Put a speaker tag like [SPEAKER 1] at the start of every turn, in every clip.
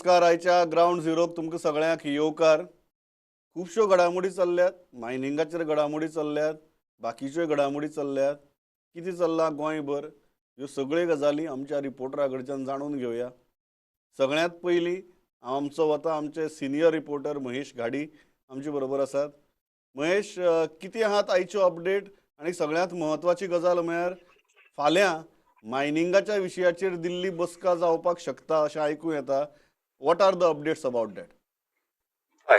[SPEAKER 1] नमस्कार. आयच्या ग्रावंड झिरोक तुमकां सगळ्यांक येवकार. खुबश्यो घडामोडी चल्ल्यात, मायनिंगाचेर घडामोडी चल्ल्यात, बाकीच्यो घडामोडी चल्ल्यात. कितें चल्लां गोंयभर ह्यो सगळ्यो गजाली आमच्या रिपोर्टरा कडच्यान जाणून घेवया. सगळ्यांत पयलीं हांव आमचो वता आमचे सिनियर रिपोर्टर महेश घाडी आमचे बरोबर आसात. महेश, कितें आहात आयच्यो अपडेट? आनी सगळ्यांत म्हत्वाची गजाल म्हळ्यार फाल्यां मायनिंगाच्या विशयाचेर दिल्ली बसका जावपाक शकता अशें आयकूं येता. What are the updates about that?
[SPEAKER 2] हय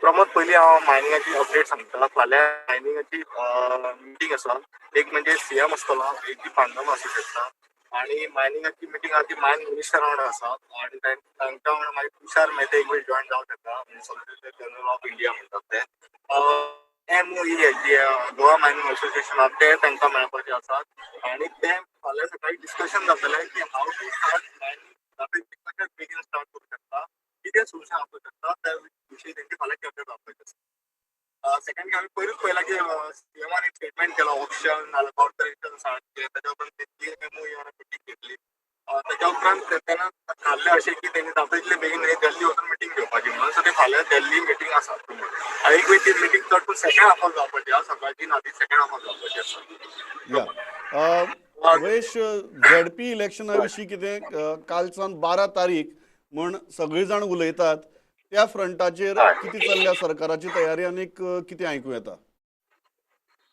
[SPEAKER 2] प्रमोद, पयलीं हांव मायनिंगाची अपडेट सांगता. फाल्यां मायनिंगाची मिटींग आसा. एक म्हणजे सीएम आसतलो, एक ती पांडम आसूं शकता. आनी मायनिंगाची मिटींग आहा ती मायन मिनिस्टर वांगडा आसा आनी तांच्या वांगडा मागीर तुषार मेहता एक वेळ जॉयन जावंक शकता, सॉलिसिटर जनरल ऑफ इंडिया म्हणटात ते. एमओई जी गोवा मायनिंग असोसिएशन आहा ते तांकां मेळपाचे आसात आनी ते फाल्यां सकाळी डिस्कशन जातलें की how to start mining, कशें बेगीन स्टार्ट करूं शकता, कितें सोल्युशन आसूं शकता, त्या विशयी तेंची फाल्यां चर्चा जावपाची आसा. सेकंड, आमी पयरूच पळयलां की सीएमान एक स्टेटमेंट केलो, ऑक्शन नाल्यार कॉर्पोरेशन सारकें. ताच्या उपरांत ती एमओई मिटींग घेतली. ताच्या उपरांत तेन्ना थारलें अशें की तेणी जाता तितले बेगीन दिल्ली वचून मिटींग घेवपाची म्हणून. सो ते फाल्यां दिल्ली मिटींग आसा आनी एक वेळ ती मिटींग चड करून सेकंड हाफाक जावपाची आसा, सकाळची ना, ती सेकंड हाफाक जावपाची आसा.
[SPEAKER 1] या महेश, झेडपी इलेक्शना विशीं कितें? कालच्यान 12 तारीख म्हण सगळीं जाण उलयतात, त्या फ्रंटाचेर कितें चल्ल्या सरकाराची तयारी आनी कितें आयकूं येता?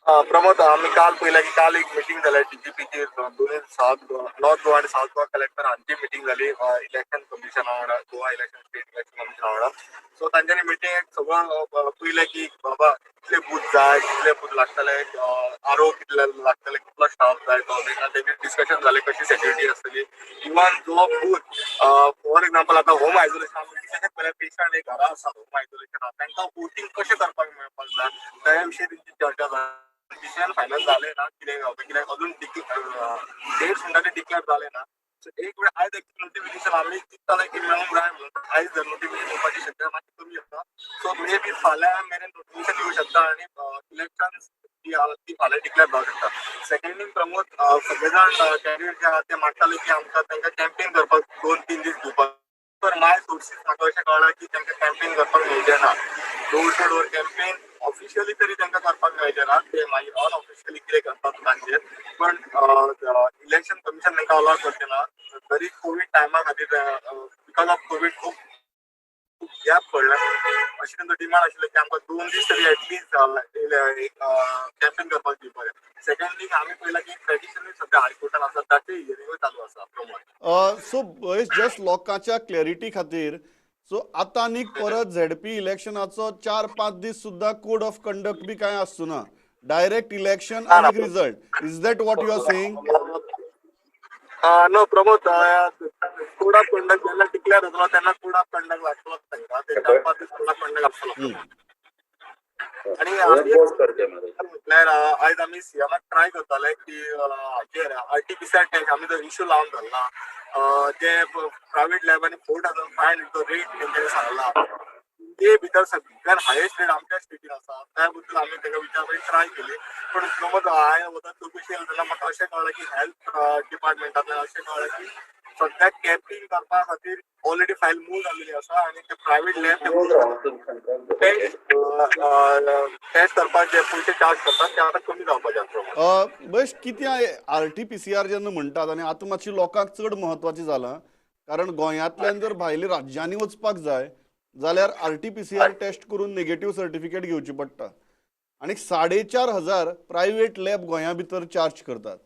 [SPEAKER 2] प्रमोद, आमी काल पळयला की काल एक मिटींग जाल्या डीजीपीची. दोनूय साउथ गोवा, नॉर्थ गोवा आनी साउथ गोवा कलेक्टर हांची मिटींग जाली इलेक्शन कमिशना वांगडा, गोवा इलेक्शन स्टेट इलेक्शन कमिशना वांगडा. सो तांच्यांनी मिटींगेक सगळं पळयलें की बाबा कितले बूथ जाय, कितले बूथ लागतले, आरो कितले लागतले, कितलो स्टाफ जाय तो. तेजेर डिस्कशन जालें, कशी सेक्युरिटी आसतली. इवन जो बूथ, फॉर एग्जाम्पल, आतां होम आयसोलेशन आमी कितलेशेच पळयल्या, पेशंट एक घरा आसा होम आयसोलेशन, तांकां वोटींग कशें करपाक मेळपाक जाय, त्या विशीं तेंची चर्चा जाली. डिसिजन फायनल जालें ना कितें कित्याक अजून डेट्स म्हणटा ते डिक्लेअर जाले ना. सो एक वेळ आयज नोटिफिकेशन आमी चिंतताले की मेळूंक जाय म्हणून, आयज जर नोटिफिकेशन येवपाची शक्यता मातशी कमी आसा. सो मे बी फाल्यां मेरेन नोटिफिकेशन येवं शकता आनी इलेक्शन जी आहा ती फाल्यां डिक्लेअर जावंक शकता. सेकंड थिंग प्रमोद, सगळे जाण कॅन्डिडेट जे आहा ते मागताले की आमकां तांकां कॅम्पेन करपाक 2-3 दीस दिवपाक. पर माय सोर्सीस म्हाका अशें कळ्ळां की तांकां कॅम्पेन करपाक मेळचें ना. Door to door campaign officially तरी तांकां करपाक मेळचें ना. ते मागीर अनऑफिशियली कितें करतात तांचेर, पण इलेक्शन कमिशन तांकां अलाव करचें ना. तरी कोवीड टायमा खातीर, because of Covid खूब खूब गॅप पडला, अशें तांचो डिमांड आशिल्लो की आमकां 2 दीस तरी एटलीस्ट कॅम्पेन करपाक दिवपाक जाय. सेकंड थिंग, आमी पळयलां की पेटिशनूय सद्या हायकोर्टान आसा, ताचें हियरिंगूय चालू आसा प्रमोद.
[SPEAKER 1] सो जस्ट लोकांच्या क्लॅरिटी खातीर, सो आतां आनीक परत झेडपी इलेक्शनाचो 4-5 दीस सुद्दां कोड ऑफ कंडक्ट बी कांय आसचो ना, डायरेक्ट इलेक्शन आनी result, is that what you are saying?
[SPEAKER 2] No Pramod, code of conduct जेन्ना डिक्लेअर जातलो तेन्ना कोड ऑफ कंडक्ट लागतलो तांकां. ते 4-5 दीस कोड ऑफ कंडक्ट आसतलो. आनी म्हटल्यार आयज आमी सीएमाक ट्राय करताले की हाचेर आरटीपीसीआर टेस्ट आमी जो इशू लावन धरला, जे प्रायवेट लॅबांनी 4,500 रेट तेंच्यांनी सांगला, ते भितर सगळ्यात हायेस्ट रेट आमच्या स्टेटीन आसा. त्या बद्दल आमी तांकां विचारपाची ट्राय केली. पण प्रमोद, हांवें वता चवकशी केली तेन्ना म्हाका अशें कळ्ळें की हेल्थ डिपार्टमेंटांतल्यान अशें कळ्ळें की सद्याक कॅपिंग करपा खातीर ऑलरेडी फायल मूव जाल्लेली आसा आनी ते प्रायवेट लॅब टेस्ट टेस्ट करपाक जे पयशे चार्ज करतात ते आतां कमी जावपाचे आसा.
[SPEAKER 1] बस, कितें आरटीपीसीआर जेन्ना म्हणटात आनी आतां मातशी लोकांक चड म्हत्वाचें जालां, कारण गोंयांतल्यान जर भायल्या राज्यांनी वचपाक जाय जाल्यार आरटीपीसीआर टेस्ट करून नेगेटीव सर्टिफिकेट घेवची पडटा आनी 4,500 प्रायवेट लॅब गोंया भितर चार्ज करतात.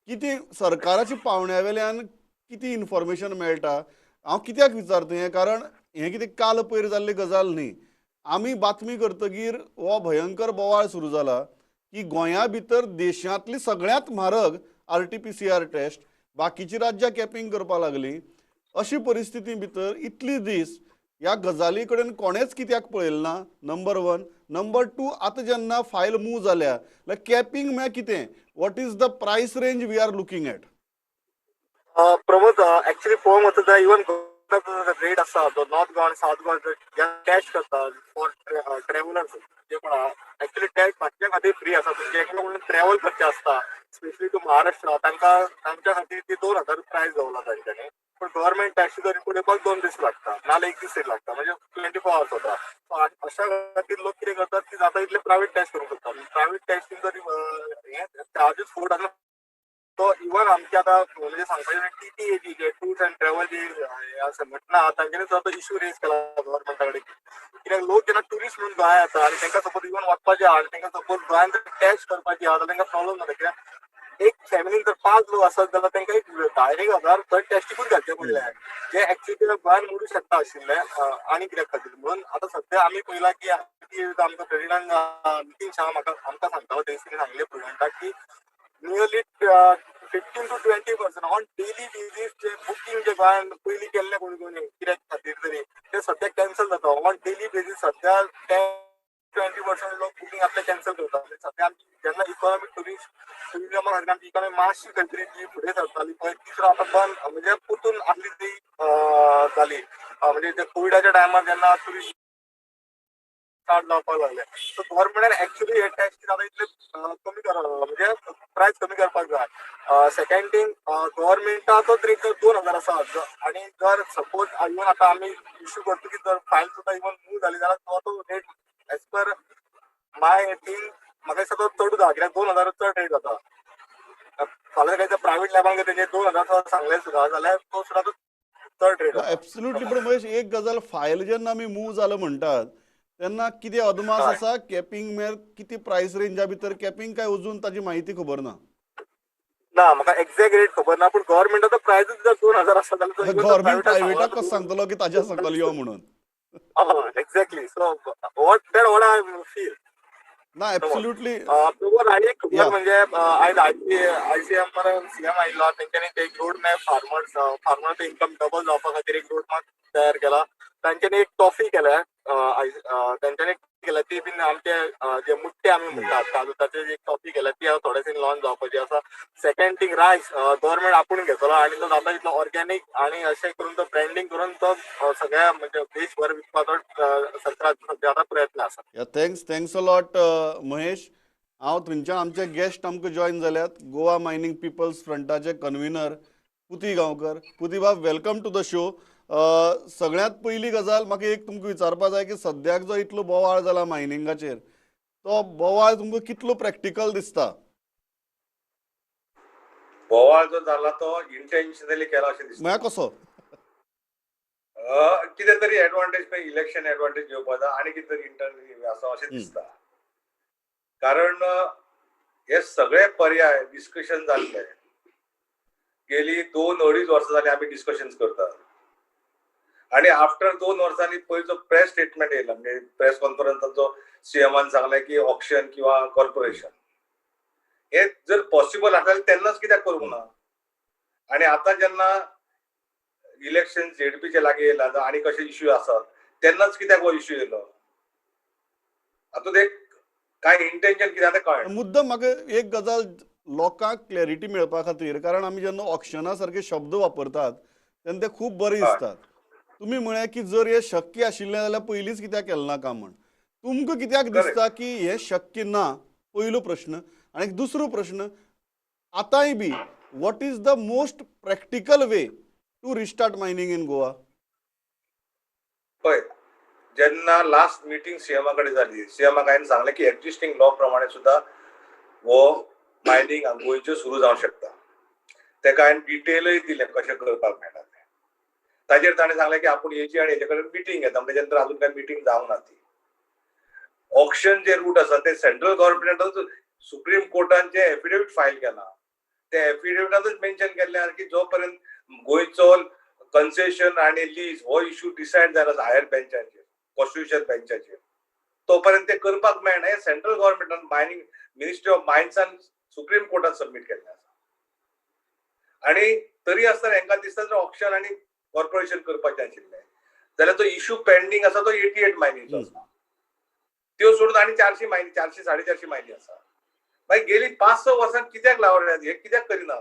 [SPEAKER 1] कितें सरकाराच्या पावंड्या वेल्यान कितें इन्फॉर्मेशन मेळटा? हांव कित्याक विचारता हें, कारण हें कितें काल पयर जाल्ली गजाल न्ही. आमी बातमी करतगीर हो भयंकर बोवाळ सुरू जाला की गोंया भितर देशांतली सगळ्यांत म्हारग आरटीपीसीआर टेस्ट, बाकीची राज्यां कॅपिंग करपाक लागली. अशी परिस्थिती भितर इतली दीस ह्या गजाली कडेन कोणेच कित्याक पळयलें ना? Number one. नंबर टू, आतां जेन्ना फायल मूव जाल्या जाल्यार कॅपिंग म्हळ्यार कितें? What is the price range we are looking at?
[SPEAKER 2] Pramod, actually पळोवंक वचत जाल्यार इवन रेट आसा जो नॉर्थ गोवा आनी सावथ गोवा टेस्ट करता फॉर ट्रॅव्हलर्स. जे कोण आहा एक्चुअली टॅक्स बाकीच्या खातीर फ्री आसा, तुमचे एकलो कोण ट्रॅव्हल करचे आसता स्पेशली टू महाराष्ट्र, तांकां तांच्या खातीर ती 2000 प्रायस दवरला तांच्यांनी. पूण गव्हर्मेंट टॅक्सीचो रिपोर्ट येवपाक 2 दीस लागता, नाल्यार 1 दीस तरी लागता, म्हणजे 24 आवर्स वता. सो अशा खातीर लोक कितें करतात की जाता तितले प्रायवेट टॅक्स करूंक सोदतात. प्रायवेट टॅक्सीन जर हे चार्जीस 4000 तो इवन आमचे आतां म्हणजे सांगपाचें TTAG J tours and travel जी संघटना आहा तांच्यांनी सुद्दां तो इशू रेज केला गव्हर्मेंटा कडेन, कित्याक लोक जेन्ना ट्युरिस्ट म्हणून गोंया येता आनी तांकां सपोज इवन वचपाचें आहा आनी तांकां सपोज गोंयांत टॅक्स करपाची आहा जाल्यार तांकां प्रॉब्लम जाता. कित्याक एक फॅमिलीन जर 5 लोक आसत जाल्यार तांकां एक 10,500 थंय टॅस्टिकूच घालचे पडले, जे एक्चुअली गोंयान मोडूं शकता आशिल्ले आनी कित्याक खातीर. म्हणून आतां सद्या आमी पळयलां की आमकां प्रेसिडेंट नितीन शाह म्हाका आमकां सांगता, तेणी सांगलें प्रेसिडेंटाक की nearly 15 to 20% on daily basis J booking जे गोंयान पयलीं केल्ले कोणी कोणी कित्याक खातीर तरी ते सद्या कॅन्सल जाता. ऑन डेली बेजीस सद्या 10-20% लोक बुकींग आपले कॅन्सल करता. सद्या आमची जेन्ना इकॉनॉमी टुरिजमा खातीर आमची इकॉनॉमी मातशी खंय तरी जी फुडें सरताली पळय ती सुद्दां आतां बंद म्हणजे परतून आसली ती जाली. म्हणजे कोविडाच्या टायमार जेन्ना टुरिस्ट स्टार्ट जावपाक लागले, सो गव्हर्मेंटान एक्चुअली हे टॅक्स जाता तितले कमी करप, म्हणजे प्रायस कमी करपाक जाय. सेकंड थिंग, गव्हर्मेंटाचोच रेट जर 2000 आसा आनी जर सपोज इवन आतां आमी इश्यू करता की जर फायल सुद्दां इवन मूव जाली जाल्यार तो rate as per my thing म्हाका दिसता तो चड जाता, कित्याक 2000 चड रेट जाता. फाल्यां काय प्रायवेट लॅबांक तेजे 2000 सांगले सुद्दां जाल्यार तो सुद्दां चड रेट.
[SPEAKER 1] एब्सोल्युटली. पण महेश एक गजाल, फायल जेन्ना आमी मूव जालो म्हणटात तेन्ना कितें अदमास आसा कॅपिंग मेर कितें प्रायस रेंजा भितर कॅपिंग काय अजून ताजी म्हायती खबर ना?
[SPEAKER 2] ना, म्हाका एक्झॅक्ट रेट खबर ना, पूण गव्हर्मेंटाचो प्रायसूच जर 2000 आसा जाल्यार
[SPEAKER 1] गव्हर्मेंट प्रायवेटाक कसो सांगतलो की ताज्या सकयल यो म्हणून?
[SPEAKER 2] Exactly. So what that what I feel
[SPEAKER 1] ना, एब्सोल्युटली.
[SPEAKER 2] आनी एक खबर म्हणजे आयज आयसीएमआर सीएम आयिल्लो, तेंच्यांनी एक road map farmers income double जावपा खातीर एक रोड मॅप तयार केला. तांच्यांनी एक टॉफी केल्या, तांच्यांनी केल्या ती बीन आमचे जे मुट्टे आमी म्हणटात काजू ताचे एक टॉफी केल्या, ती आतां थोड्या दिसांनी लॉन्च जावपाची आसा. सेकंड थिंग, रायस गव्हर्मेंट आपूण घेतलो आनी तो जाता तितलो ऑर्गेनीक आनी अशें करून तो ब्रँडींग करून तो सगळ्या म्हणजे देशभर विकपाचो सरकाराचो सद्या आतां प्रयत्न आसा.
[SPEAKER 1] Thanks, thanks a lot Mahesh. हांव थंयच्यान आमचे गेस्ट आमकां जॉयन जाल्यात, गोवा मायनींग पिपल्स फ्रंटाचे कन्व्हिनर पुती गांवकर. पुती बाब, welcome to the show. सगळ्यांत पयली गजाल म्हाका एक तुमकां विचारपा जाय की सद्याक जो इतलो बोवाळ जाला मायनिंगाचेर, तो बोवाळ तुमकां कितलो प्रॅक्टिकल दिसता?
[SPEAKER 3] बोवाळ जो जाला तो इंटेन्शनली केला अशें दिसता.
[SPEAKER 1] म्हळ्यार कसो?
[SPEAKER 3] कितें तरी एडवांटेज, इलेक्शन एडवांटेज घेवपा जाय आनी कितें तरी इंटरनली आसा अशें दिसता. कारण हे सगळे पर्याय डिस्कशन जाल्ले, गेली 2-2.5 वर्सां जाली आमी डिस्कशन करतात आनी आफ्टर 2 वर्सांनी पयलो जो प्रेस स्टेटमेंट येयला, म्हणजे प्रेस कॉन्फरन्सात जो सीएमान सांगलें की ऑक्शन किंवा कॉर्पोरेशन हे जर पॉसिबल आसलें तेन्नाच कित्याक करूंक ना? आनी आतां जेन्ना इलेक्शन झेडपीचे लागीं येयला आनी कशे इश्यू आसात तेन्नाच कित्याक हो इश्यू येयलो? हातूंत एक काय इंटेन्शन कितें आतां कळना.
[SPEAKER 1] मुद्दम म्हाका एक गजाल लोकांक क्लॅरिटी मेळपा खातीर, कारण आमी जेन्ना ऑक्शना सारके शब्द वापरतात तेन्ना ते खूब बरे दिसतात. तुमी म्हळें की जर हें शक्य आशिल्लें जाल्यार पयलींच कित्याक केलें ना का म्हण, तुमकां कित्याक दिसता की हें शक्य ना? पयलो प्रश्न. आनी दुसरो प्रश्न आतांय बी, what is the most practical way to restart mining in Goa?
[SPEAKER 3] पळय, जेन्ना लास्ट मिटींग सीएमा कडेन जाली, सीएमाक हांवें सांगलें की एक्झिस्टींग लॉ प्रमाणे सुद्दां हो मायनींग गोंयच्यो सुरू जावंक शकता. तेका हांवें डिटेलय दिलें कशें करपाक मेळटा तें. ताजेर ताणें सांगलें की आपूण येची आनी हेजे कडेन मिटींग घेता, तेजे नंतर अजून काय मिटींग जावंक ना. ती ऑक्शन जे रूट आसा ते सेंट्रल गव्हर्मेंटान सुप्रीम कोर्टान जे एफिडेवीट फायल केलां ते एफिडेविटांतूच मेन्शन केल्लें आसा की जो पर्यंत गोंयचो कन्सेशन आनी लीज हो इशू डिसायड जायना हायर बेंचाचेर, कॉन्स्टिट्युशन बेंचाचेर, तो पर्यंत ते करपाक मेळना. हें सेंट्रल गव्हर्मेंटान मायनींग मिनिस्ट्री ऑफ मायन्सान सुप्रीम कोर्टान सबमीट केल्लें आसा. आनी तरी आसतना हेंकां दिसता जर ऑक्शन आनी कॉर्पोरेशन करपाचें आशिल्लें जाल्यार तो इशू पेंडींग आसा तो 88 मायनीचो आसा, त्यो सोडून आनी 400 मायनी, 400 450 मायनी आसा. मागीर गेली 5-6 वर्सां कित्याक लावल्या, हे कित्याक करिना?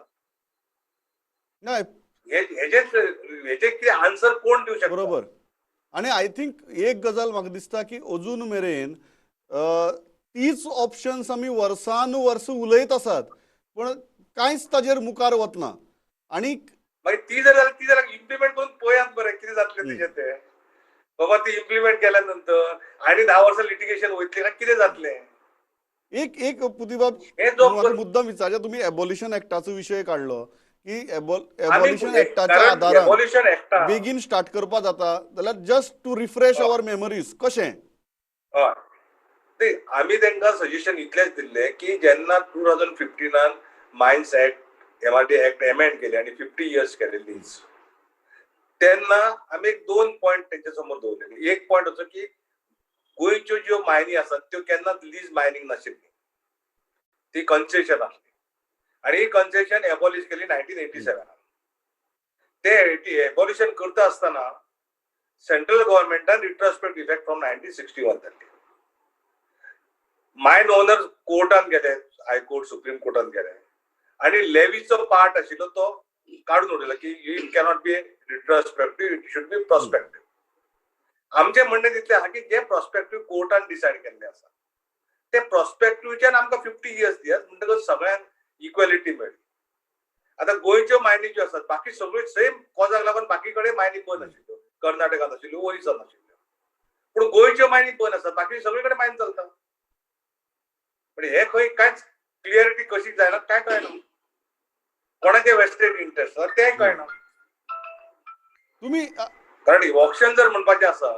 [SPEAKER 3] हेजे कितें आन्सर कोण दिवं शकता?
[SPEAKER 1] बरोबर. आनी I think एक गजाल म्हाका दिसता की अजून मेरेन तीच ऑप्शन्स आमी वर्सानुवर्स उलयत आसात पण कांयच ताजेर मुखार वतना. आनी
[SPEAKER 3] मागीर ती जर जाल्यार ती जाल्यार इम्प्लिमेंट करून पळयात बरें कितें जातलें तेजें तें. बाबा ती इम्प्लिमेंट केल्या नंतर आनी 10 वर्सां लिटिगेशन वयतलें काय कितें जातलें.
[SPEAKER 1] एक एक पुतीबाब मुद्दाम विचारया, तुमी एबॉलिशन एक्टाचो विशय काडलो की एबॉलिशन एक्टाच्या आदारान बेगीन स्टार्ट करपा जाता जाल्यार just to refresh our memories कशें?
[SPEAKER 3] हय, ते आमी तांकां सजेशन इतलेंच दिल्लें की जेन्ना 2015 mines act MRD act amend केले आनी 50 इयर्स केले लीज, तेन्ना आमी एक 2 पॉयंट तेंच्या समोर दवरलेले. एक पॉयंट असो की गोंयच्यो ज्यो मायनी आसात त्यो केन्नाच लीज मायनींग नाशिल्ली, ती कन्सेशन आसली आनी ही कन्सेशन एबॉलिश केली 1987. ते एबॉलिशन करता आसतना सेंट्रल गव्हर्मेंटान रिट्रोस्पेक्ट इफेक्ट फ्रॉम 1961 धाडली. मायन ओनर कोर्टान गेले, हायकोर्ट सुप्रीम कोर्टान गेले आनी लेवीचो पार्ट आशिल्लो तो काडून उडयलो की it cannot be retrospective, it should be prospective. आमचें म्हणणें तितलें आसा की जे प्रोस्पेक्टीव कोर्टान डिसायड केल्लें आसा ते प्रोस्पेक्टिवच्यान आमकां 50 इयर्स दियात, म्हणटकच सगळ्यांक इक्वेलिटी मेळ्ळी. आतां गोंयच्यो मायनी ज्यो आसात बाकी सगळ्यो सेम कॉजाक लागून बाकी कडेन मायनी बंद आशिल्ल्यो, कर्नाटकांत आशिल्ल्यो, ओरिसांत आशिल्ल्यो, पूण गोंयच्यो मायनी बंद आसात, बाकी सगळे कडेन मायन चलता. पण हे खंय कांयच क्लियरिटी कशी जायना, काय कळना, कोणाचे वेस्टेड इंट्रस्ट आसा तें कळना.
[SPEAKER 1] तुमी
[SPEAKER 3] कारण ऑप्शन जर म्हणपाचें आसा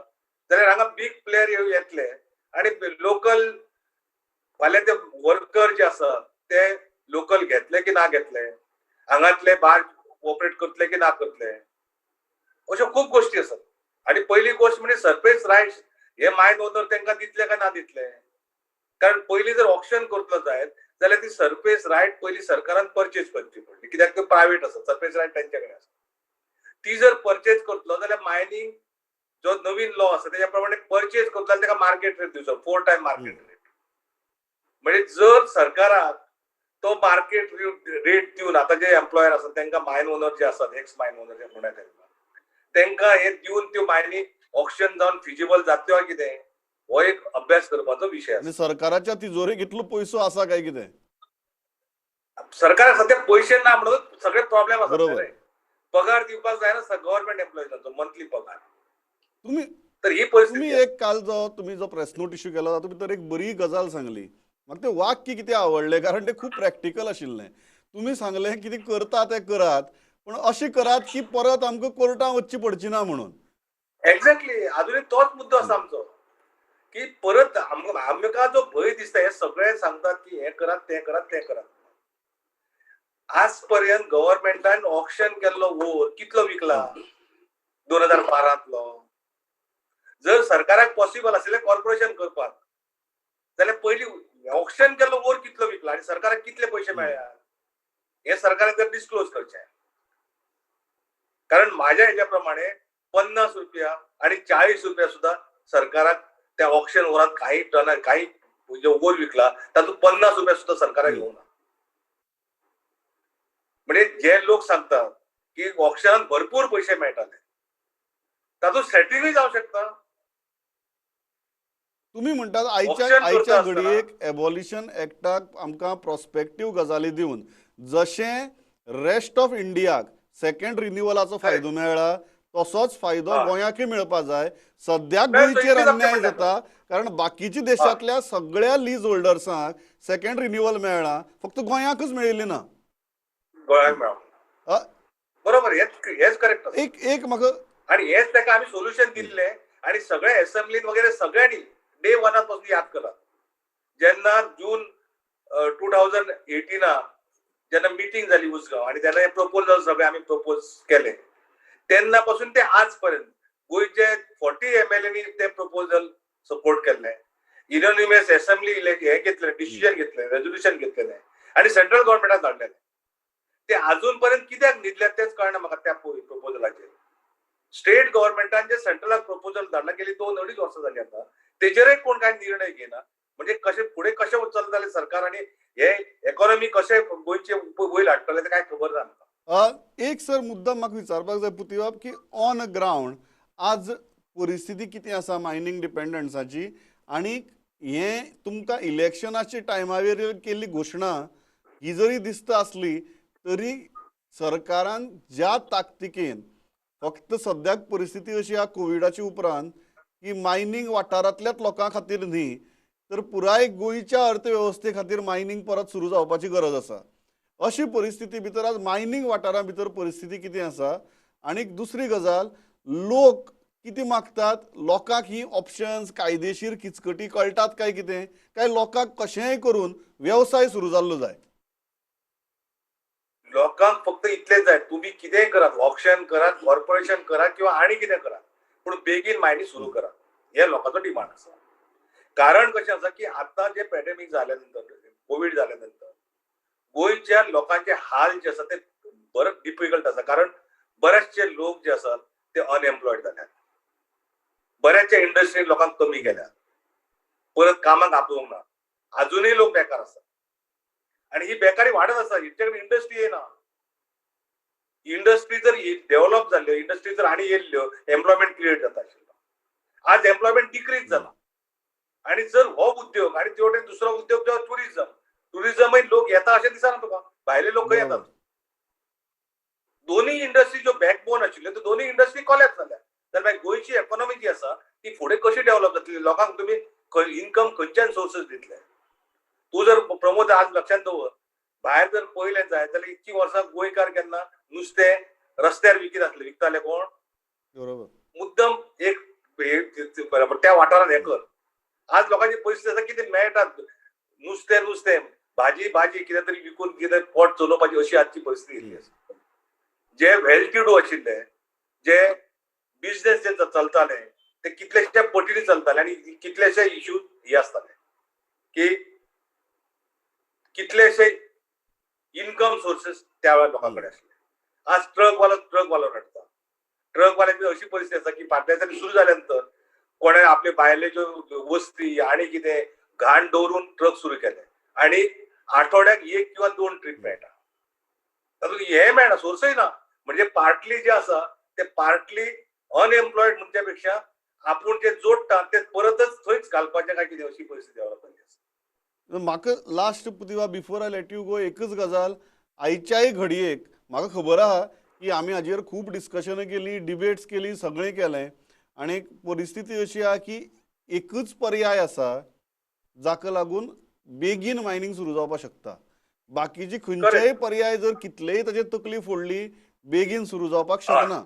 [SPEAKER 3] जाल्यार हांगा बीग प्लेयर येतले आनी लोकल फाल्यां ते वर्कर जे आसा ते लोकल घेतले की ना घेतले, हांगातले भायर ऑपरेट करतले की ना करतले, अश्यो खूब गोश्टी आसात. आनी पयली गोश्ट म्हणजे सरफेस रायट्स हे मायन ओनर तांकां दितले काय ना दितले, कारण पयलीं जर ऑक्शन करतलो जायत जाल्यार ती सरफेस रायट पयलीं सरकारान परचेज करची पडली, कित्याक त्यो प्रायवेट आसा, सरफेस रायट तांचे कडेन आसा. ती जर परचेज करतलो जाल्यार मायनींग जो नवीन लॉ आसा तेज्या प्रमाणे परचेज करतलो जाल्यार ताका मार्केट रेट दिवचो, 4 टायम मार्केट रेट. म्हणजे जर सरकाराक तो मार्केट रेट दिवन आतां जे एम्प्लॉयर आसात तांकां मायन ओनर जे आसात, एक्स मायन ओनर जे म्हणूया तांकां, तांकां हे दिवन त्यो मायनी ऑक्शन जावन फिजिबल जातल्यो काय कितें, हो एक अभ्यास करपाचो विशय आसा.
[SPEAKER 1] सरकाराच्या तिजोरेक इतलो पयसो आसा काय कितें?
[SPEAKER 3] सरकाराक सद्या पयशे ना म्हणून सगळे प्रॉब्लेम आसा. पगार दिवपाक जायना गव्हर्मेंट एम्प्लॉइजांचो मंथली पगार.
[SPEAKER 1] तुम्ही
[SPEAKER 3] तर ही परिस्थिती.
[SPEAKER 1] तुम्ही एक काल जो तुम्ही जो प्रेस नोट इश्यू केला तातूंत भितर एक बरी गजाल सांगली, म्हाका तें वाक्य कितें आवडलें कारण तें खूब प्रॅक्टिकल आशिल्लें. तुमी सांगलें कितें करता तें करात, पण अशें करात की परत आमकां कोर्टान वचची पडची ना म्हणून.
[SPEAKER 3] एक्झॅक्टली, अजूनय तोच मुद्दो आसा आमचो की परत आमकां जो भंय दिसता, हे सगळे सांगतात की हें करात तें करात तें करात. आज पर्यंत गव्हर्मेंटान ऑक्शन केल्लो वोर कितलो विकला 2012तलो. जर सरकाराक पॉसिबल आशिल्लें कॉर्पोरेशन करपाक जाल्यार पयलीं ऑक्शन केल्लो वोर कितलो विकला आनी सरकाराक कितले पयशे मेळ्ळ्या हे सरकारान जर डिस्क्लोज करचें. कारण माझ्या हेज्या प्रमाणे 50 रुपया आनी 40 रुपया सुद्दां सरकाराक त्या ऑक्शन वरात काही टन काही जो वोर विकला तातूंत 50 रुपया सुद्दां सरकाराक येवना. म्हणजे जे लोक सांगतात की ऑक्शनान भरपूर पयशे मेळटाले तातूंत सेटिंगूय जावं शकता.
[SPEAKER 1] तुम्ही म्हणटात आयच्या घडयेक एबॉलिशन एक्टाक आमकां प्रोस्पेक्टीव गजाली दिवन जशें रेस्ट ऑफ इंडियाक सेकंड रिन्युअलाचो फायदो मेळ्ळा तसोच फायदो गोंयाकय मेळपा जाय. सद्याक गोंयचेर अन्याय जाता कारण बाकीच्या देशांतल्या सगळ्या लीज होल्डर्सांक सेकंड रिन्युअल मेळ्ळा, फक्त गोंयाकच मेळिल्ली ना.
[SPEAKER 3] गोंयाक मेळना, बरोबर, हेच करेक्ट.
[SPEAKER 1] एक एक म्हाका
[SPEAKER 3] आनी हेच ताका आमी सोल्युशन दिल्लें आनी सगळे एसेंब्लीन वगैरे सगळ्यांनी डे वना पासून याद करात. जेन्ना जून 2018 जेन्ना मिटींग जाली उसगांव आनी तेन्ना हे प्रपोजल सगळे आमी प्रपोज केले तेन्ना पासून ते आज पर्यंत गोंयचे 40 MLA ते प्रपोजल सपोर्ट केल्ले, युनॅनिमस एसेंब्ली हे घेतले, डिसिजन घेतले, रेजोल्युशन घेतलेले आनी सेंट्रल गव्हर्मेंटाक धाडलेले. ते अजून पर्यंत कित्याक न्हिदल्यात तेच कळना म्हाका त्या प्रपोजलाचेर. स्टेट गव्हर्मेंटान जे सेंट्रलाक प्रपोजल धाडला गेली 2-2.5 वर्सां जाली आतां, तेजेरय कोण काय निर्णय घेना. म्हणजे कशें फुडें कशें चलतलें सरकार आनी हे इकॉनॉमी कशें गोंयचे वयर हाडटलें तें काय खबर ना आमकां.
[SPEAKER 1] एक सर मुद्दाम म्हाका विचारपाक जाय पुतीबाब की ऑन ग्रावंड आज परिस्थिती कितें आसा मायनींग डिपेंडन्साची आनी हें तुमकां इलेक्शनाच्या टायमावेर केल्ली घोशणा ही जरी दिसता आसली तरी सरकारान ज्या ताकतिकेन फक्त सद्याक परिस्थिती अशी आहा कोविडाच्या उपरांत की मायनींग वाठारांतल्याच लोकां खातीर न्ही तर पुराय गोंयच्या अर्थवेवस्थे खातीर मायनींग परत सुरू जावपाची गरज आसा. अशी परिस्थिती भितर आज मायनींग वाठारा भितर परिस्थिती कितें आसा आनी दुसरी गजाल लोक कितें मागतात, लोकांक ही ऑप्शन्स कायदेशीर किचकटी कळटात काय कितें, काय लोकांक कशेंय करून वेवसाय सुरू जाल्लो जाय?
[SPEAKER 3] लोकांक फक्त इतलें जाय, तुमी कितेंय करात, ऑक्शन करात, कॉर्पोरेशन करात किंवा आनी कितें करात, पूण बेगीन मायनींग सुरू करात, हे लोकांचो डिमांड आसा. कारण कशें आसा की आतां जे पॅन्डेमीक जाल्या नंतर, कोवीड जाल्या नंतर गोंयच्या लोकांचे हाल जे आसा ते बरेच डिफिकल्ट आसा. कारण बरेचशे लोक जे आसात ते अनएम्प्लॉयड जाल्यात, बऱ्याचशा इंडस्ट्री लोकांक कमी केल्या, परत कामाक आपोवंक ना, अजुनूय लोक बेकार आसात आनी ही बेकारी वाडत आसा. हेचे कडेन इंडस्ट्री येना. इंडस्ट्री जर डेव्हलप जाल्ल्यो, इंडस्ट्री जर आनी येयल्ल्यो, एम्प्लॉयमेंट क्रिएट जाता आशिल्लो. आज एम्प्लॉयमेंट डिक्रीज जाला. आनी जर हो उद्योग आनी ते वटेन दुसरो उद्योग जो टुरिझम, टुरिझमय लोक येता अशें दिसना तुका, भायले लोक खंय येतात. दोनूय इंडस्ट्री ज्यो बॅकबोन आशिल्ल्यो त्यो दोनूय इंडस्ट्री कोलॅप्स जाल्या. जाल्यार मागीर गोंयची इकॉनॉमी जी आसा ती फुडें कशी डेव्हलप जातली? लोकांक तुमी इन्कम खंयच्यान सोर्सीस दितले? तूं जर प्रमोद आज लक्षांत दवर, भायर जर पळयलें जायत जाल्यार इतकी वर्सां गोंयकार केन्ना नुस्तें रस्त्यार विकीत आसले, विकताले कोण?
[SPEAKER 1] बरोबर,
[SPEAKER 3] मुद्दम एक बरोबर त्या वाठारांत हें कर. आज लोकांची परिस्थिती आसा कितें मेळटात नुस्तें, नुस्तें भाजी, भाजी कितें तरी विकून कितें पोट चलोवपाची अशी आजची परिस्थिती येयल्ली आसा. जे वेल टू do आशिल्ले, जे बिजनेस जे चलताले ते कितलेशे पटीनी चलताले आनी कितलेशे इश्यू हे आसताले की कितलेशे इन्कम सोर्सेस त्या वेळार लोकां कडेन आशिल्ले. आज ट्रकवालो ट्रकवालो रडटा. ट्रकवाल्यांची अशी परिस्थिती आसा की फाटल्या दिसांनी सुरू जाल्या नंतर कोणें आपले भायले ज्यो वस्ती आनी कितें घाण दवरून ट्रक सुरू केले आनी आठवड्याक 1 किंवा 2 ट्रीप मेळटा. तातूंत हें मेळना, सोर्सय ना. म्हणजे पार्टली जे आसा ते पार्टली अनएम्प्लॉयड म्हणच्या पेक्षा आपूण जे जोडटा ते परतच थंयच घालपाचें काय कितें अशी परिस्थिती डेव्हलप जाल्ली आसा.
[SPEAKER 1] म्हाका last पुतिवा before I let you go एकच गजाल, आयच्याय घडयेक म्हाका खबर आहा की आमी हाजेर खूब डिस्कशनां केली, डिबेट्स केली, सगळें केलें आनी परिस्थिती अशी आहा की एकच पर्याय आसा जाका लागून बेगीन मायनींग सुरू जावपाक शकता. बाकीची खंयचेय पर्याय जर कितलेय ताजेर तकली फोडली बेगीन सुरू जावपाक शकना.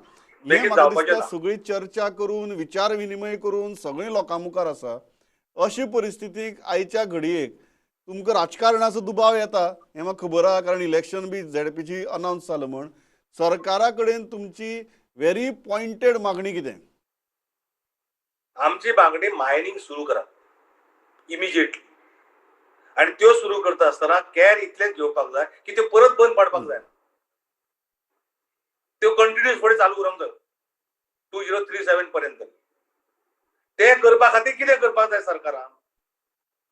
[SPEAKER 1] हें म्हाका दिसता सगळी चर्चा करून, विचार विनिमय करून सगळीं लोकां मुखार आसा. अशी परिस्थितीक आयच्या घडयेक तुमकां राजकारणाचो दुबाव येता हें म्हाका खबर आहा, कारण इलेक्शन बी झेडपीची अनावन्स जालें म्हण सरकारा कडेन तुमची व्हेरी पॉयंटेड मागणी कितें?
[SPEAKER 3] आमची मागणी मायनींग सुरू करात इमिजिएटली, आनी त्यो सुरू करता आसतना कॅर इतलेंच घेवपाक जाय की त्यो परत बंद पडपाक जायना, त्यो कंटिन्युअस फुडें चालू उरूंक जाय 2037 पर्यंत. ते करपा खातीर कितें करपाक जाय सरकारान,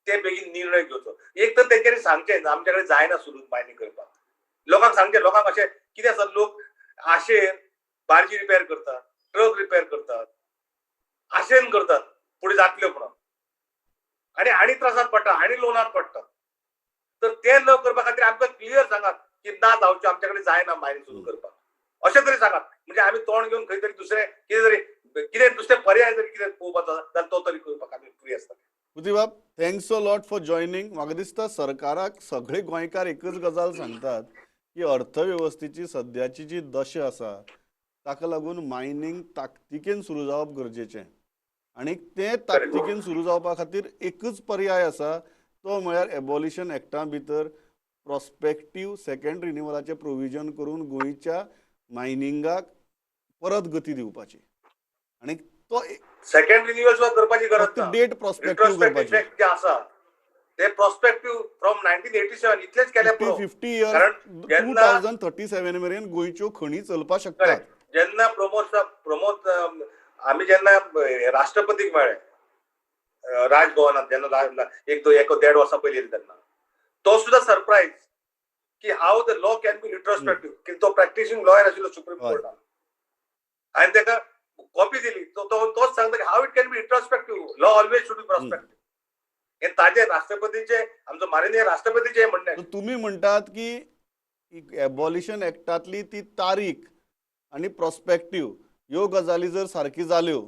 [SPEAKER 3] ते बेगीन निर्णय घेवचो. एक तर तेंच्यांनी सांगचें आमच्या कडेन जायना सुरू मायनींग करपाक, लोकांक सांगचें. लोकांक अशें कितें आसा, लोक आशेन बार्जी रिपेर करतात, ट्रक रिपेर करतात, आशेन करतात फुडें जातल्यो म्हणून, आनी आनी त्रासांत पडटा, आनी लोनांत पडटा. तर ते न करपा खातीर आमकां क्लियर सांगात की ना जावचें, आमच्या कडेन जायना मायनींग सुरू करपाक, अशें तरी सांगात. म्हणजे आमी तोंड घेवन खंय तरी दुसरें कितें तरी कितें दुसरे पर्याय जरी कितें पळोवपाचो जाल्यार तो तरी करपाक आमी फ्री आसतले.
[SPEAKER 1] पुतीबाब, thanks a lot for joining. म्हाका दिसता सरकाराक सगळे गोंयकार एकच गजाल सांगतात की अर्थवेवस्थेची सद्याची जी दशा आसा ताका लागून मायनींग ताकतिकेन सुरू जावप गरजेचें, आनी तें ताकतिकेन सुरू जावपा खातीर एकच पर्याय आसा तो म्हळ्यार एबॉलिशन एक्टा भितर प्रोस्पेक्टीव सेकंड रिन्युअलाचें प्रोविजन करून गोंयच्या मायनिंगाक परत गती दिवपाची, आनी तो
[SPEAKER 3] सेकंड रिन्युअल सुद्दां करपाची गरज ना,
[SPEAKER 1] डेट प्रोस्पेक्टीव करपाची
[SPEAKER 3] जे आसा ते प्रोस्पेक्टीव फ्रॉम 1987 इतलेच केले
[SPEAKER 1] 50 इयर्स 2037 मेरेन गोंयच्यो खणी चलपाक शकतात.
[SPEAKER 3] जेन्ना प्रमोद आमी जेन्ना राष्ट्रपतीक मेळ्ळे राजभवनात, जेन्ना एक 1.5 वर्सां पयलीं तेन्ना तो सुद्दां सरप्रायज की how the law can be retrospective, की तो प्रॅक्टिसिंग लॉयर आशिल्लो सुप्रीम कोर्टान, आनी ताका कॉपी दिली, तोच सांगता की how it can be retrospective, law always should be prospective. हे ताजे राष्ट्रपतीचे, आमचो माननीय राष्ट्रपतीचे म्हणणें.
[SPEAKER 1] तुमी म्हणटात की एबॉलिशन एक्टांतली ती तारीख आनी प्रोस्पेक्टीव ह्यो गजाली जर सारकी जाल्यो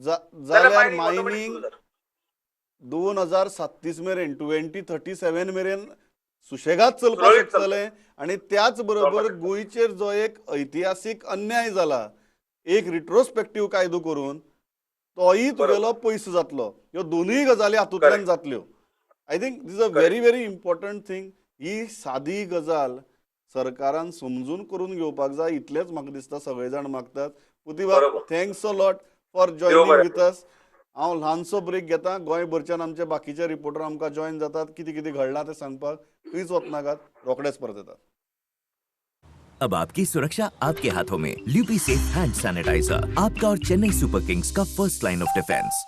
[SPEAKER 1] जाल्यार मायनींग 2037 मेरेन, 2037 मेरेन सुशेगाद चलपाक शकतलें. आनी त्याच बरोबर गोंयचेर जो एक ऐतिहासीक अन्याय जाला, एक रिट्रोस्पेक्टीव कायदो करून, तोय तुगेलो पयस जातलो. ह्यो दोनूय गजाली हातूंतल्यान जातल्यो. I think this a very very important thing. ही सादी गजाल सरकारान समजून करून घेवपाक जाय, इतलेंच म्हाका दिसता सगळे जाण मागतात. पुतीबाब, thanks a lot for joining with us. हांव ल्हानसो ब्रेक घेता. गोंयभरच्यान आमचे बाकीचे रिपोर्टर आमकां जॉयन जातात, कितें कितें घडलां तें सांगपाक. खंयच वचनाकात, रोखडेच परत येतात.
[SPEAKER 4] अब आपकी सुरक्षा आपके हाथों में. ल्यूपी सेफ हैंड सैनिटाइजर, आपका और चेन्नई सुपर किंग्स का फर्स्ट लाइन ऑफ डिफेंस.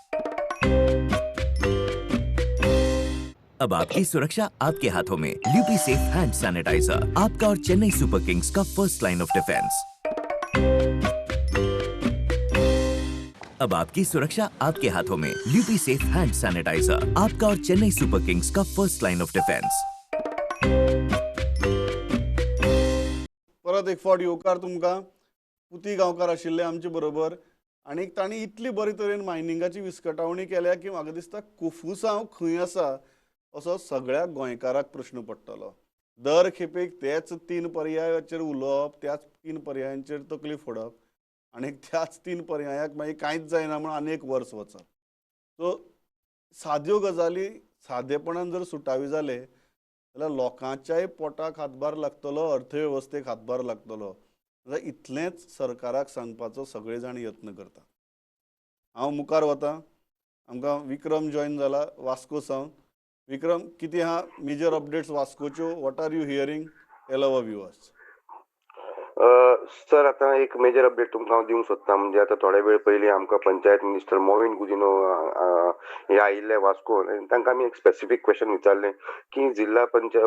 [SPEAKER 4] अब आपकी सुरक्षा आपके हाथों में. ल्यूपी सेफ हैंड सैनिटाइजर, आपका और चेन्नई सुपर किंग्स का फर्स्ट लाइन ऑफ डिफेंस. अब आपकी सुरक्षा आपके हाथों में. ल्यूपी सेफ हैंड सैनिटाइजर, आपका और चेन्नई सुपर किंग्स का फर्स्ट लाइन ऑफ डिफेंस.
[SPEAKER 1] परत एक फावट येवकार तुमकां. पुती गांवकार आशिल्ले आमचे बरोबर आनी तांणी इतली बरे तरेन मायनिंगाची विस्कटावणी केल्या की म्हाका दिसता कोफुसांव खंय आसा असो सगळ्या गोंयकाराक प्रश्न पडटलो. दर खेपेक तेच तीन पर्यायाचेर उलोवप, त्याच तीन पर्यायांचेर तकली फोडप आनी त्याच तीन पर्यायाक मागीर कांयच जायना म्हूण आनी एक वर्स वचप. सो साद्यो गजाली सादेपणान जर सुटावी जाले जाल्यार लोकांच्याय पोटाक हातभार लागतलो, अर्थवेवस्थेक हातभार लागतलो. जाल्यार इतलेंच सरकाराक सांगपाचो सगळे जाण यत्न करता. हांव मुखार वता. आमकां विक्रम जॉयन जाला वास्को सावन. विक्रम, कितें आहा मेजर अपडेट्स वास्कोच्यो? What are you hearing? Tell our viewers.
[SPEAKER 5] Sir, आतां एक मेजर अपडेट तुमकां हांव दिवंक सोदता. म्हणजे आतां थोडे वेळ पयलीं आमकां पंचायत मिनिस्टर मोविन गुदिन्हो हे आयिल्ले वास्को आनी तांकां आमी एक स्पेसिफीक क्वेश्चन विचारलें की जिल्हा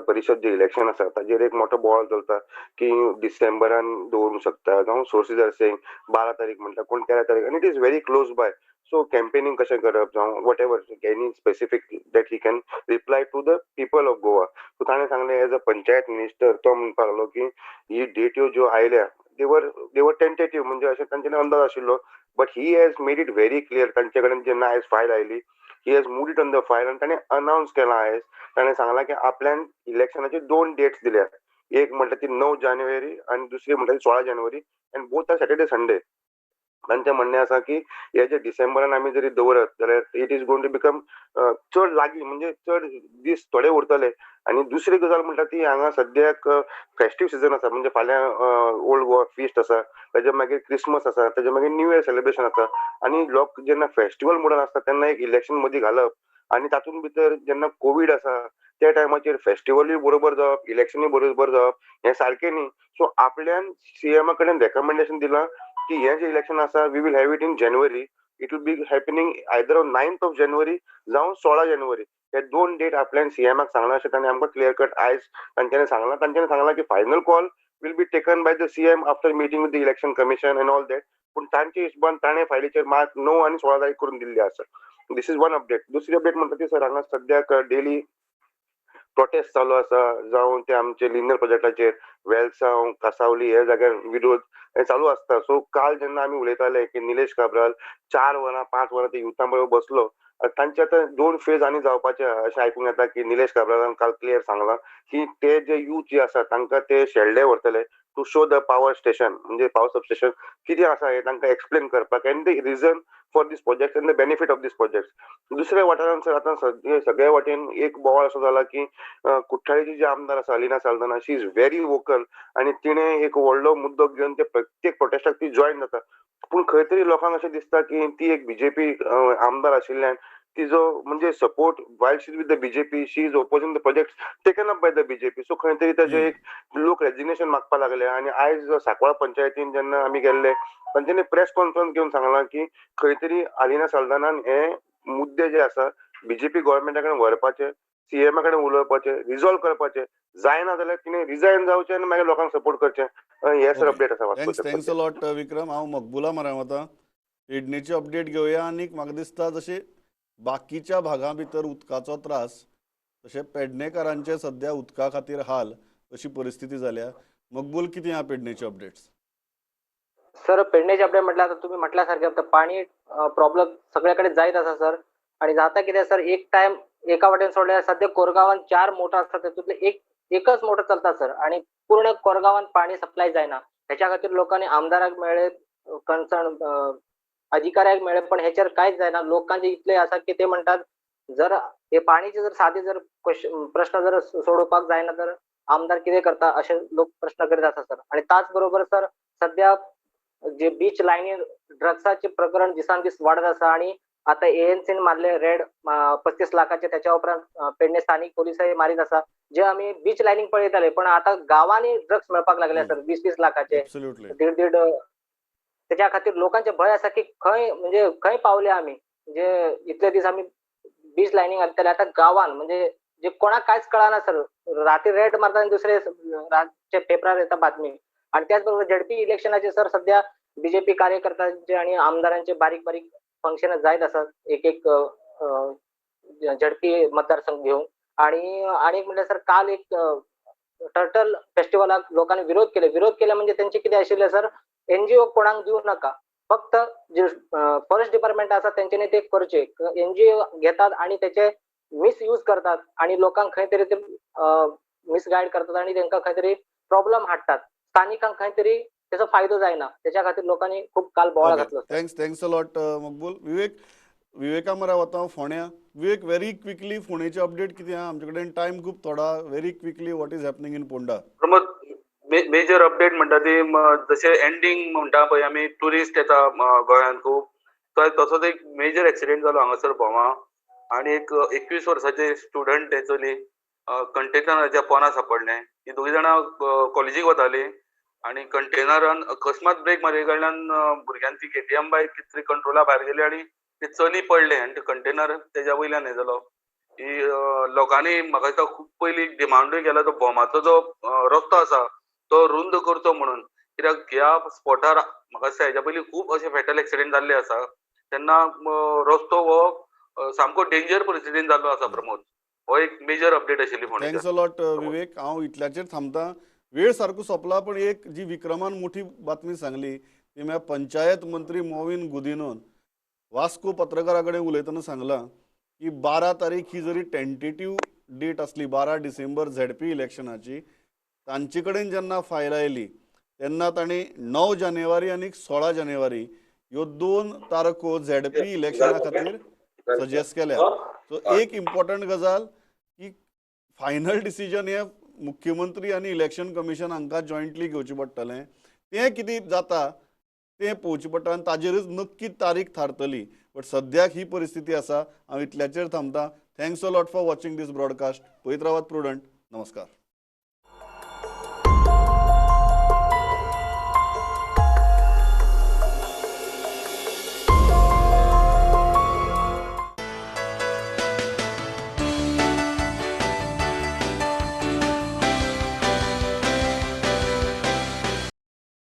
[SPEAKER 5] परिशद जे इलेक्शन आसा ताजेर एक मोठो बोवाळ चलता की डिसेंबरान दवरूंक शकता, जावं सोर्सीस are saying 12 तारीख म्हणटा, कोण 13 तारीख, आनी it is very close by. So campaigning कशें करप जावं whatever any specific that he can reply to the people of Goa. So ताणें सांगलें एज अ पंचायत मिनिस्टर तो म्हणपाक लागलो की ही डेट्यो ज्यो आयल्या they were tentative, म्हणजे अशें तांच्यांनी अंदाज आशिल्लो, but he has made it very clear. तांचे कडेन जेन्ना आयज फायल आयली, he has moved it on the file आनी ताणें अनावन्स केलां आयज. ताणें सांगलां की आपल्यान इलेक्शनाचे 2 डेट्स दिल्या, एक म्हणटा ती 9 जानेवारी आनी दुसरी म्हणटा ती 16 जानेवारी, and both are Saturday Sunday. तांचें म्हणणें आसा की हे जे डिसेंबरान आमी जरी दवरत जाल्यार it is going to become चड लागीं, म्हणजे चड दीस थोडे उरतले. आनी दुसरी गजाल म्हणटा ती हांगा सद्याक फेस्टीव सिजन आसा, म्हणजे फाल्यां ओल्ड गोवा फिस्ट आसा, ताच्या मागीर क्रिसमस आसा, ताच्या मागीर न्यू इयर सेलिब्रेशन आसा, आनी लोक जेन्ना फेस्टिवल मुडान आसता तेन्ना एक इलेक्शन मदीं घालप आनी तातूंत भितर जेन्ना कोवीड आसा त्या टायमाचेर फेस्टिवलूय बरोबर जावप, इलेक्शनूय बरोबर जावप हें सारकें न्ही. सो आपल्यान सीएमा कडेन रेकमेंडेशन दिलां की हें जें इलेक्शन आसा we will have it in January, it will be happening either on 9th of January जावं 16 जानेवारी. हे 2 डेट आपल्यान सीएमाक सांगलां अशें तांणी आमकां क्लियर कट आयज तांच्यांनी सांगलां. तांच्यांनी सांगलां की final call will be taken by the CM after meeting with the election commission and all that. पूण तांचे हिशोबान ताणें फायलीचेर मार्क 9 आनी 16 तारीख करून दिल्ली आसा. This is one update. दुसरी अपडेट म्हणटा ती सर, हांगा सद्याक डेली प्रोटेस्ट चालू आसा, जावं ते आमचे लिनर प्रोजेक्टाचेर वेलसांव, कासावली ह्या जाग्यार विरोध हे चालू आसता. सो काल जेन्ना आमी उलयताले की निलेश काब्राल 4 वरां 5 वरां ते युथा बरोबर बसलो, तांचे आतां 2 फेज आनी जावपाचे अशें आयकूंक येता की निलेश काब्रालान काल क्लियर सांगलां की ते जे यूथ जे आसा तांकां ते शेल्डे व्हरतले to show the power station, म्हणजे पावर सबस्टेशन कितें आसा हें तांकां एक्सप्लेन करपाक, and the reason for this project and the benefit of this project. दुसऱ्या वाठारान सर आतां सगळे वाटेन एक बोवाळ असो जाला की कुठ्ठाळीची जे आमदार आसा Alina Saldanha, she is very vocal आनी तिणें एक व्हडलो मुद्दो घेवन ते प्रत्येक प्रोटेस्टाक ती जॉयन जाता. पूण खंय तरी लोकांक अशें दिसता की ती एक बीजेपी आमदार आशिल्ल्यान तिजो म्हणजे support while she is with the BJP, she is opposing the project taken up by the BJP. So खंय तरी ताजे एक लोक रेजिग्नेशन मागपाक लागले. आनी आयज सांकवाळ पंचायतीन जेन्ना आमी गेल्ले तांच्यांनी प्रेस कॉन्फरन्स घेवन सांगलां की खंय तरी आलिना साल्दानान हे मुद्दे जे आसा बीजेपी गव्हर्मेंटा कडेन व्हरपाचे, सीएमा कडेन उलोवपाचे, रिजॉल्व करपाचे, जायना जाल्यार तिणें रिजायन जावचें आनी मागीर लोकांक सपोर्ट करचें. हे सर अपडेट आसा.
[SPEAKER 1] Thanks a lot Vikram. हांव मकबुला म्हऱ्यान वता, पेडणेची अपडेट घेवया. आनी म्हाका दिसता जशें बाकीच्या भागां भितर उदकाचो त्रास, तशें पेडणेकारांचे सद्या उदका खातीर हाल अशी परिस्थिती जाल्या. मकबूल, कितें आहा पेडणेचे अपडेट्स?
[SPEAKER 6] सर, पेडणेचे अपडेट म्हटल्यार आता तुम्ही म्हटल्यासारखे आता पाणी प्रॉब्लेम सगळ्याकडे जायत आसा सर. आणि जाता कितें सर, एक टायम एका वाटेन सोडल्यार सध्या कोरगांवान 4 मोटर आसतात, तातूंतले एकच मोटर चलता सर आणि पूर्ण कोरगांवान पाणी सप्लाय जायना. हेच्या खातीर लोकांनी आमदाराक मेळ्ळे, कन्सर्न अधिकाऱ्याक मेळ्ळे, पण हेचेर कांयच जायना. लोकांचे इतले आसा की ते म्हणटात जर हे पाणीचे जर साधे जर प्रश्न जर सोडोवपाक जायना तर आमदार कितें करता अशे लोक प्रश्न करीत आसा सर. आणि त्याच बरोबर सर सध्या जे बीच लायनीर ड्रग्साचे प्रकरण दिसान दीस वाडत आसा आणि आता एएनसीन मारले रेड 35 लाखाचे, त्याच्या उपरांत पेडणे स्थानिक पोलिसय मारीत आसा. जे आमी बीच लायनींग पळयताले पण आता गांवांनी ड्रग्स मेळपाक लागले सर, 20-20 लाखाचे, 1.5-1.5. त्याच्या खातीर लोकांचे भंय आसा की खंय म्हणजे खंय पावले आमी, म्हणजे इतले दीस आमी बीच लायनींग घालताले, आता गांवान म्हणजे जे कोणाक कांयच कळना सर. राती रेड मारता आनी दुसरे रातचे पेपरार येता बातमी. आणि त्याच बरोबर झेडपी इलेक्शनाचे सर सध्या बीजेपी कार्यकर्त्यांचे आणि आमदारांचे बारीक बारीक फंक्शन जायत आसात एक एक झेडपी मतदारसंघ घेऊन. आणि आणि म्हणल्यार सर काल एक टर्टल फेस्टिवलाक लोकांनी विरोध केले. विरोध केले म्हणजे त्यांचे कितें आशिल्लें सर, एनजीओ कोणाक दिवं नाका, फक्त जे फॉरेस्ट डिपार्टमेंट आसा तेंच्यांनी ते करचे. एनजीओ घेतात आणि त्याचे मिसयूज करतात आणि लोकांक खंय तरी ते मिसगायड करतात आणि तेंकां खंय तरी प्रॉब्लम हाडटात, स्थानिकांक खंय तरी त्याचो फायदो जायना. त्याच्या खातीर लोकांनी खूप काल बोवाळ घातलो.
[SPEAKER 1] Thanks a lot Maqbool. Vivek, Viveka मरा वता फोण्या. विवेक, व्हेरी क्विकली फोंडेचे अपडेट कितें आहा? आमचे कडेन टायम खूब थोडा. Very quickly what is happening in Ponda?
[SPEAKER 7] Pramod, major update म्हणटा ती जशें एंडींग म्हणटा पळय आमी, ट्युरिस्ट येता गोंयांत खूब, तसोच एक मेजर एक्सिडेंट जालो हांगासर भोमा आनी एक 21 वर्साचे स्टुडंट ते चली कंटेनराच्या पोना सापडलें. ही दोगी जाणां कॉलेजीक वताली आनी कंटेनरान अकस्मात ब्रेक मारिल्ले कारणान भुरग्यान ती केटीएम बायक कितें तरी कंट्रोला भायर गेली आनी ते चली पडलें आनी ते कंटेनर तेज्या वयल्यान हें जालो. ही लोकांनी म्हाका दिसता खूब पयलीं डिमांडूय केला तो भोमाचो जो रस्तो आसा तो रुंद करचो म्हणून, कित्याक ह्या स्पॉटार म्हाका दिसता हेज्या पयलीं खूब अशे फेटल एक्सिडेंट जाल्ले आसा, तेन्ना रस्तो हो सामको डेंजर परिस्थितीन जाल्लो आसा. प्रमोद, हो एक मेजर अपडेट आशिल्ली.
[SPEAKER 1] Thanks a lot Vivek. हांव इतल्याचेर थांबता, वेळ सारको सोंपला. पण एक जी विक्रमान मोठी बातमी सांगली ती म्हळ्यार पंचायत मंत्री मोविन गुदिनोन वास्को पत्रकारा कडेन उलयतना सांगलां की 12 तारीख ही जरी टेंटेटीव डेट आसली, 12 डिसेंबर झेडपी इलेक्शनाची, तांचे कडेन जेन्ना फायल आयली तेन्ना तांणी 9 जानेवारी आनी 16 जानेवारी ह्यो 2 तारखो झेडपी इलेक्शना खातीर सजेस्ट केल्या. सो एक इम्पॉर्टंट गजाल की फायनल डिसिजन हे मुख्यमंत्री आनी इलेक्शन कमिशन हांकां जॉयंटली घेवचें पडटलें. तें कितें जाता तें पळोवचें पडटा आनी ताजेरच नक्की तारीख थारतली. बट सद्याक ही परिस्थिती आसा. हांव इतल्याचेर थांबता. Thanks a lot for watching this broadcast. पळयत रावात प्रुडंट. नमस्कार.